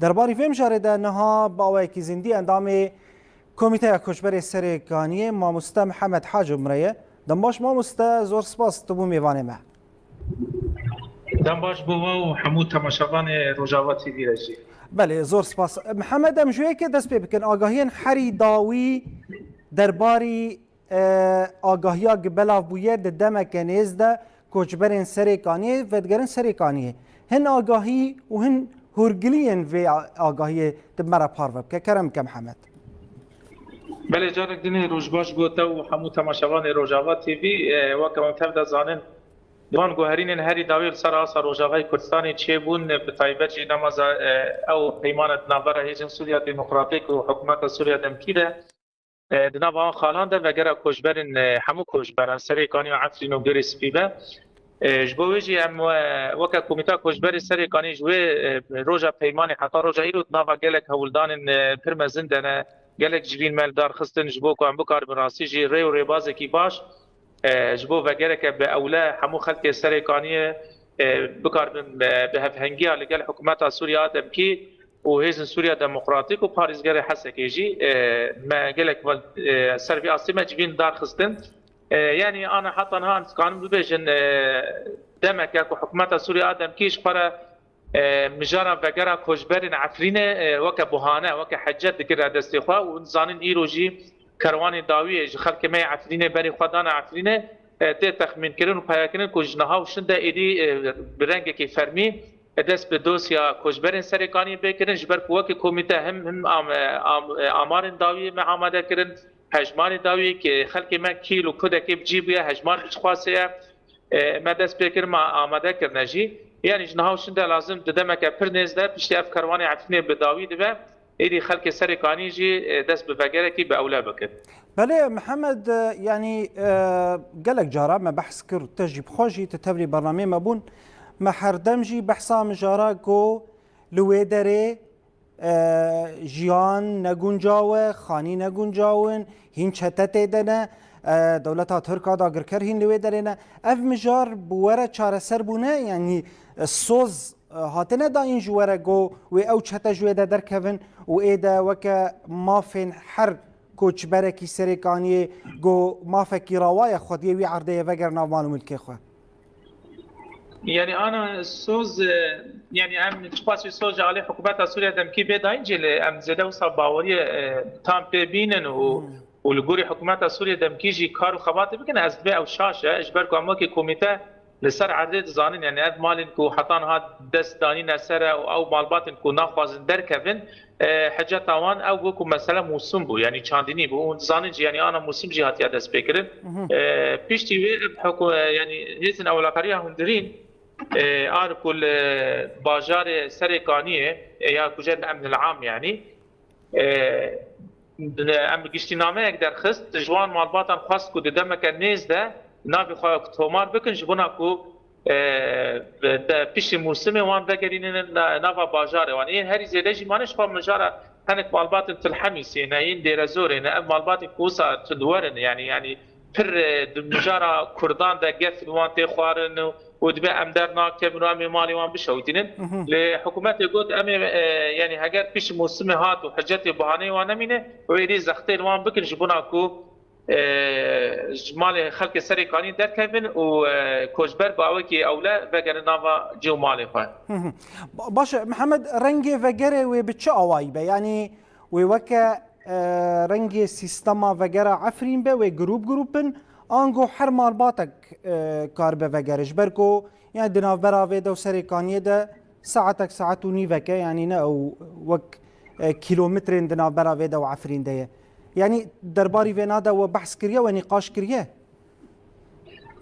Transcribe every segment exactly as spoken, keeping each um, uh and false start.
Derbarî vê mijarê de niha bi awayekî zindî endamê Komîteya Koçberê Serê Kaniyê, mamoste Mihemed Hac, bi me re ye. Dem baş mamoste, zor spas tu bû mêvanê me. Dem baş bo we û hemû temaşevanê Rojava T V re jî. Belê, zor spas. Mihemed, em ji wê yekê dest pê bikin. Agahiyên herî dawî derbarî e, agahiya gi belav bûye di demeke nêz de koçberên Serê Kaniyê vedigerin Serê Kaniyê. Hin agahî û hin hûrgiliyên vê agahiyê tu bi me re parve bike. Kerem bike Mihemed. Belê, carek din ê roj baş bo te û hemû temaşevanê Rojava T V. E, weke hûn tev de zanin, di van guherînên herî dawî li ser asa Rojavayê Kurdistanê çêbûn, bi taybet jî dema za, e, ew peymana di navbera Hêzên Sûriya Demokratîk û Hikûmeta Sûriya Demkî de, e, di nava wan xalan de vegera koçberên, e, hemû koçberan Serê Kanî û Efrîn û Girê Spî be. E, ji bo wê jî em, e, weke Komîta Koçberê Serê Kanî ji wê, e, roja peymanê heta roja îro di nava gelek hewldanên, e, pir mezin de ne. Gelek civîn me li dar xistin ji bo ku em bikaribin rastî jî rê û rêbazekî baş, e, ji bo vegereke bi ewle hemû xelkê Serê Kaniyê, e, bikaribin, e, bi hevhengiya li gel hikûmeta Sûriya Demkî û Hêzên Sûriya Demokratîk û parêzgerê Hesekê jî, e, me gelek val-, e, ser vî astê me civîn dar xistin. E, yanî ana heta niha em dikarin bibêjin, e, demeke ku hikûmeta Sûriya a demkî ji xwe re, e, mijara vegera koçberên Efrînê, e, weke buhane, weke hecet digire destê xwe û dizanin îro jî kerwanê dawiyê ji xelkê me yê Efrînê berê xwe dane Efrînê, e, tê texmînkirin û peyakirin ku ji niha û şinde êdî, e, bi rengekî fermî, e, dest bi dosya koçberên Serê Kaniyê bê kirin, ji ber ku wekî komîte him, him am-, am-, amarên dawiyê me amade kirin, hejmarê dawiyê ku xelkê me kî li ku dekê bi cî bûye, hejmar bi çi xwasê ye, e, me dest pê kir, me amade kirine jî. Yanî ji niha û şinde lazim di demeke pir nêz de piştî ev kerwanê Efrînê bi dawî dibe, êdî xelkê Serê Kanî jî, e, dest bi vegerekî bi ewle bikin. Belê Mihemed, e, yanî, e, gelek cara me behs kir, te jî bi xwe jî, tu tevlî bernameyê me bûn. Me herdem jî behsa mijara ku li wê derê, e, jiyan ne guncaw e, xanî ne guncaw in, hîn çete tê de ne, e, dewleta Tirk a dagirker hîn li wê derê ne. Ev mijar bi we re çareser bûne, yanî, e, soz, e, hatine dayîn ji we re ku wê ew çete ji wê de derkevin û ê de weke mafên her koçberekî Serê Kaniyê ku mafekî rawa ye xwediyê wî erdê ye veger nav mal û milkê xwe? Yanî ana soz, e, yanî em çiqasî soz ji alî hikûmeta Sûriye demkî bê dayîn jî lê em zêde wisa baweriyê, e, tam pê bînin û, Hmm. û li gorî hikûmeta Sûriye demkî jî kar û xebatê bikin, ez dibê ew şaş e. Ji ber ku em wekî komîte li ser erdê dizanin, yanî ev malên ku heta niha dest danîne ser e û ew malbatên ku naxwazin derkevin, e, heceta wan ew bû ku mesela mûsim bû, yanî çandinî bû. Hûn dizanin jî, yanî ana mûsim jî hatiye destpêkirin. Mhm. E, piştî wê ev hikû-, e, yanî hêzên ewlekariya hundirîn, e, a ku li bajarê Serê Kaniyê, e, ya ku jê dibin Emnil Am, yanî, e, em giştînameyek derxist, ji wan malbatan xwest ku di demeke nêz de navê xwe tomar bikin, ji bona ku, e, de piştî mûsimê wan vegerînin na-, nava bajarê wan. Ên herî zêde jî mane ji xwe mijara hinek malbatên Til Hemîsê ne, yên Dêrezorê ne, ev malbatên ku wisa tundwer in, yanî, yanî pir, e, di mijara Kurdan de gef li wan tê xwarin û û dibe em dernakevin û em ê malê wan bişewitînin. Mhm. Lê hikûmetê got, em ê, e, yanî heger pişt mûsimê hat û hicetê bihaneyê wan nemîne, wê êdî zextê li wan bikin, ji bona ku, e, ji malê xelkê Serê Kanî derkevin û, e, koçber bi awekî ewle vegerin nava cî û malê xwe. Mhm. Ba-, baş e, Mihemed, rengê vegerê wê bi çi awayî be? Yanî wê weke, e, rengê sîstema vegera Efrîn be, wê grûp grûp bin, ango her malbatek, e, karibe vegere? Ji ber ku, yani, di navbera vê de û Serê Kaniyê de saetek, saet û nîvek e, yanî ne ew wek, e, kîlometrên di navbera vê de û Efrîn de ye. Yanî derbarî vêna de we behs kiriye, we nîqaş kiriye?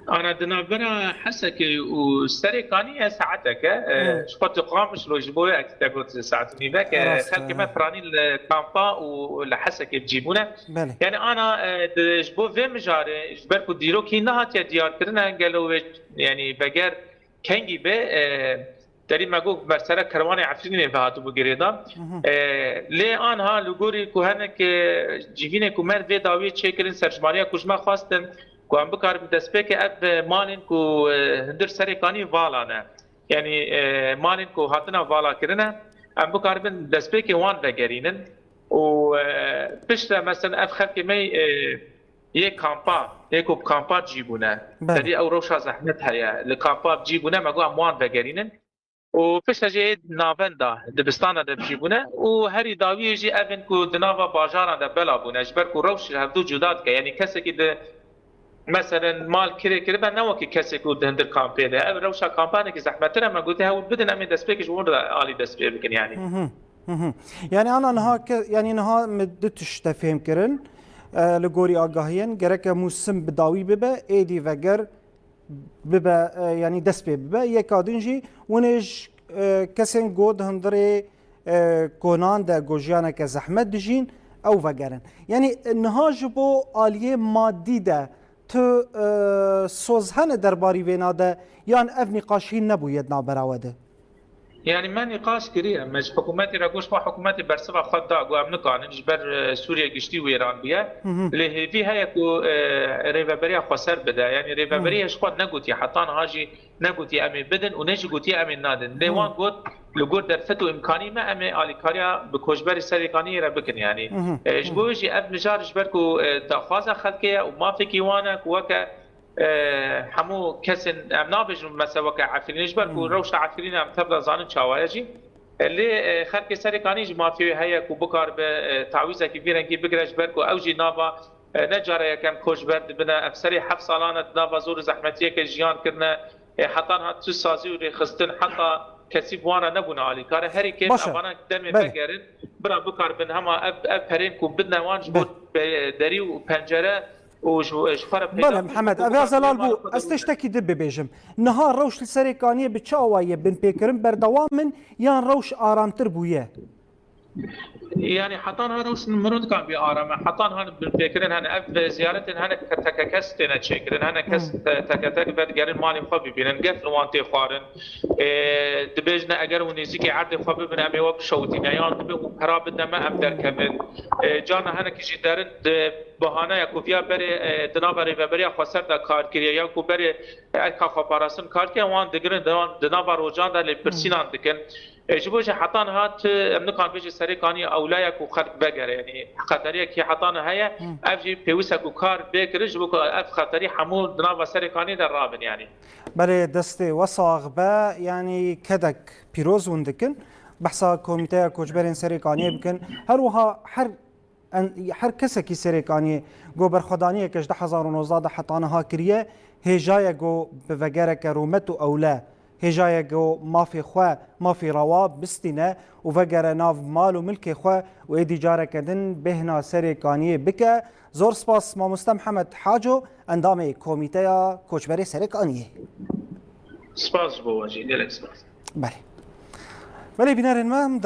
Ana di navbera Hesekê û Serê Kaniyê saetek e, e, Hmm. ji xwe tu Qamişlo, ji bo wê te got saet û nîvek e, Rast e, xelkê me he. Piranî li kampa û li Hesekê bi cî bûne. Belê. Yani ana, e, di, ji bo vê mijarê, ji ber ku dîrokî nehatiye diyarkirin, e, gelo wê, yani veger kengî be, e, Derî me got, bersere kerwanê Efrînê ve hatibû girêdan. Mhm. E, lê anha li gorî ku hinek, e, civînê ku me vê dawiyê çêkirin, serjimariya ku ji me xwestin ku em bikaribin destpêkê ev, e, malên ku, e, hundir Serê Kanî vala ne. Yanî, e, malên ku hatina vala kirine, em bikaribin destpêkê wan vegerînin û, e, piştre, mesela, ev xelkê me, e, yê kampa, yê ku bi kampa cî bûne, Belê. Derî ew rewşa zehmet heye, li kampa cî bûne, me got em wan vegerînin. Û piştre jî ê navenda dibistana de bijî bûne û herî dawiyê jî ev in ku di nava bajaran de bela bûne, ji ber ku rewş ji hevdû cuda dike. Yanî kesekî di, meselen, mal kirê kiribe, ne wekî kesê ku di hundir kampê de. Ev rewşa kampanekî zehmettir e, me gotî hewl bidin, em ê destpêkê ji wan re alî dest pê bikin, yanî. Hı hı, hı hı. Yani ana niha ke-, yani niha min du tişt te fêm kirin, e, li gorî agahiyên, gereke mûsim bi dawî bibe, êdî veger bibe, e, yanî dest pê bibe. Yeka din jî winê ji, e, kesên ku di hundirê, e, konan de ku jiyaneke zehmet dijîn, ew vegerin. Yanî, e, niha ji bo aliyê madî de tu, e, soz hene derbarî vêna de, yan ev nîqaş hîn nebûye di navbera we de? Yani me nîqaş kiriye, me ji hikûmetê re got, ji xwe hikûmetê bersiva xwe da, got em nikanin, ji ber, e, Sûriye giştî wêran bûye. Hı hı. Lê hêvî heye ku, e, rêveberiya xweser bide. Yani rêveberiya Hı. ji xwe negotiye, heta niha jî negotiye em ê bidin û ne jî gotiye em ê nadin. Lê Hı. wan got, li gor derfet û îmkanî me em ê alîkariya bi koçberê Serêkaniyê re bikin yani. Hı hı. E, ji Hı. bo wê jî ev mijar ji ber ku, e, daxwaza xelkê ye û mafekî wan e ku weke e, hemû kesên, em nabêjin mesela weke Efrînê, ji ber ku Hmm. rewşa Efrînê em tev de zanin çawa ye jî. E, lê, e, xelkê Serêkanî jî mafê wê heye ku bikaribe, e, tawîzekî vî rengî bigire, ji ber ku ew jî nava, e, ne cara yekem koçber dibine. Ev serê heft salan e di nava zor û zehmetiyeke jiyan kirine. E, heta niha tu sazî û rêxistin, heta kesî bi wan re nebûne alîkar e. Herî kêm Baş e. evana demê Belê. vegerin, bira bikaribin hema ev, ev perên ku bidine wan ji bo Belê. be-, derî û pencere û ji, ji xwe re peyda Belê, bikin, Mihemed, ku ev ya bikaribin zelal bû. mala xwe Ez derûne. tiştekî din bibêjim. Niha rewş li Serêkaniyê bi çi awayî ye binpêkirin? Berdewam in yan rewş aramtir bûye? Yani heta niha rewş mirovikan bî aram e. Heta niha binpêkirin hene ev ziyaretên hene ke-, teke kes têne çêkirin. Hene kes Hmm. te-, teke tek vedigerin malê xwe bibînin. Gef li wan tê xwarin. Ê, dibêjine eger hûn nêzîkî erdê xwe bibin, em ê we bişewitîne. Yan dibê hûn pera bidine me, em derkevin. Ê, carna henekî jî derin di bahaneya ku viya berê, e, di nava Rêveberiya Xweser de kar kiriye, ya ku berê erka xweparastin kar kiriye, wan digirin, di wan, di nava rojan de lêpirsînan dikin. E, ji bo jî heta niha ti, em nikan bêjin Serêkanî ewleya ku xelk vegere, yanî xeteriyekî heta niha heye, Hmm. ev jî pêwîst e ku kar bê kirin, ji bo ku ev xeterî hemû di nava Serêkanî de rabin, yanî. Belê, destê we sax be, yanî kedek pîroz hûn dikin. Behsa Komîteya Koçberên Serêkaniyê bikin. Her wiha her En-, her kesekî Serêkaniyê ku berxwedaniyeke ji du hezar û nozdeh de heta niha kiriye, hêja ye ku bi vegereke rûmet û ewle, hêja ye ku mafê xwe, mafê rewa bistîne û vegere nav mal û milkê xwe û êdî careke din bêhna Serêkaniyê bike. Zor spas Mamoste Mihemed Haco, endamê Komîteya Koçberê Serêkaniyê. Spas ji bo we jî, gelek spas. Belê. Belê bînerên me,